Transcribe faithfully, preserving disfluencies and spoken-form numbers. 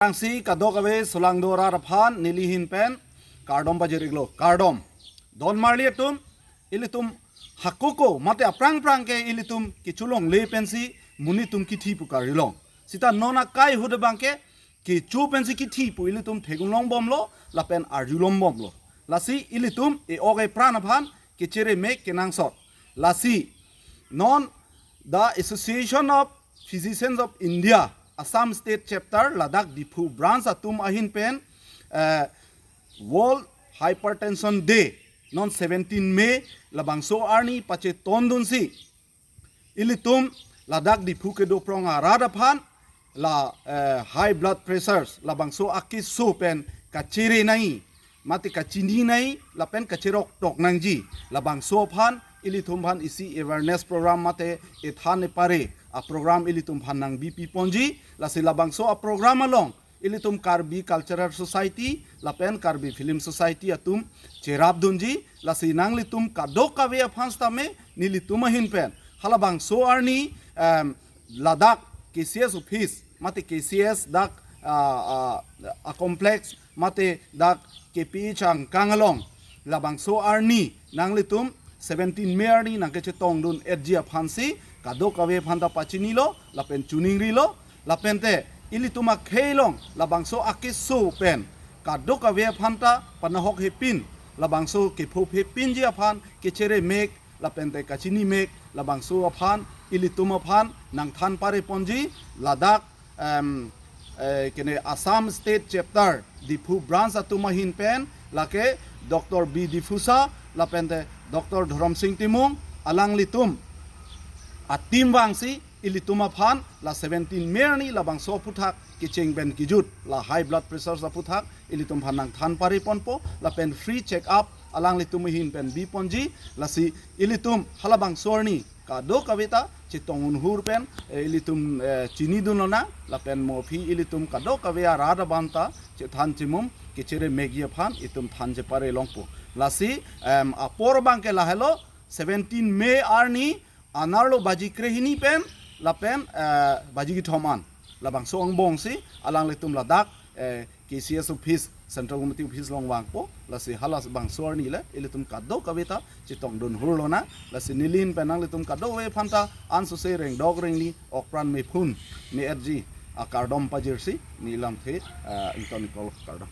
Aphrangsi kadokave solangdo arat aphan neli ahin pen kardom pajir-iklo, kardom. Don marli atum, ilitum hakoko mate aphrang phrang ke ilitum kecholongle pensi monit atum kithi pu karjulong. Sita non akai ahut abang ke kecho pensi kithi pu ilitum theklongbomlo lapen arjulongbomlo. Lasi ilitum e-ok epran aphan kechere mek kenangsot. Lasi non the Association of Physicians of India, Assam State Chapter, Ladakh Diphu Branch atum ahin pen, eh, World Hypertension Day, non seventeen May, labangso arni pachetongdunsi ilitum Ladakh Diphu kedo prong arat aphan la, eh, high blood pressures, labangso akeso pen kachere nangji mate kachini nangji lapen kacheroktok nangji, labangso aphan ilitum aphan isi awareness program mate ethan epare aprogram ilitum aphan nangbipi ponji. Lasi labangso aprogram along ilitum Karbi Cultural Society lapen Karbi Film Society atum cherapdunji. Lasi nanglitum kadokave aphan sitame nelitum ahin pen halabangso arni, em, ladak K C S office mate K C S dak, ah, ah, a complex mate dak K P H angkang along labangso arni nanglitum seventeen May arni nangkechetongdun-etji aphansi kadokave aphanta pachinilo lapen choningrilo. Lapente ilitum akhei along labangso akeso pen kadokave aphanta panahok hepin, labangso kephophepinji aphan kechere mek lapente kachini mek, labangso aphan ilitum aphan nangthan pare ponji. Ladak, em, eh, kene Assam State Chapter Diphu Branch atum ahin pen lake Doctor B Diphusa lapente Doctor Dhorom Sing Timung, alanglitum a-team vangsi ilitum aphan la seventeen May arni labangso aphuthak kecheng pen kejut la high blood pressure aphuthak ilitum aphan nangthan pare ponpo lapen free check up alanglitum ahin pen bi ponji. Lasi ilitum halabangso arni kadokave ta chetong unhur pen, eh, ilitum, eh, chinidun lonang lapen mo aphi ilitum kadokave arat abang ta chethan chimum kechere mekji aphan itum than chepare longpo. Lasi, em, apor abang ke lahelo, seventeen May arni anerlo baji krehini pen lapen, eh, baji kethom an labangso angbongsi alanglitum ladak, eh, K C S office, Central Committee office along vangpo. Lasi halabangso arni le ilitum kadokave ta chetongdun hur lonang. Lasi neli ahin pen nanglitum kadokave aphanta ansose rengdok rengni okpran mephun me-etji akardom pajirsi neli lamthe, eh, ington-iklo, kardom.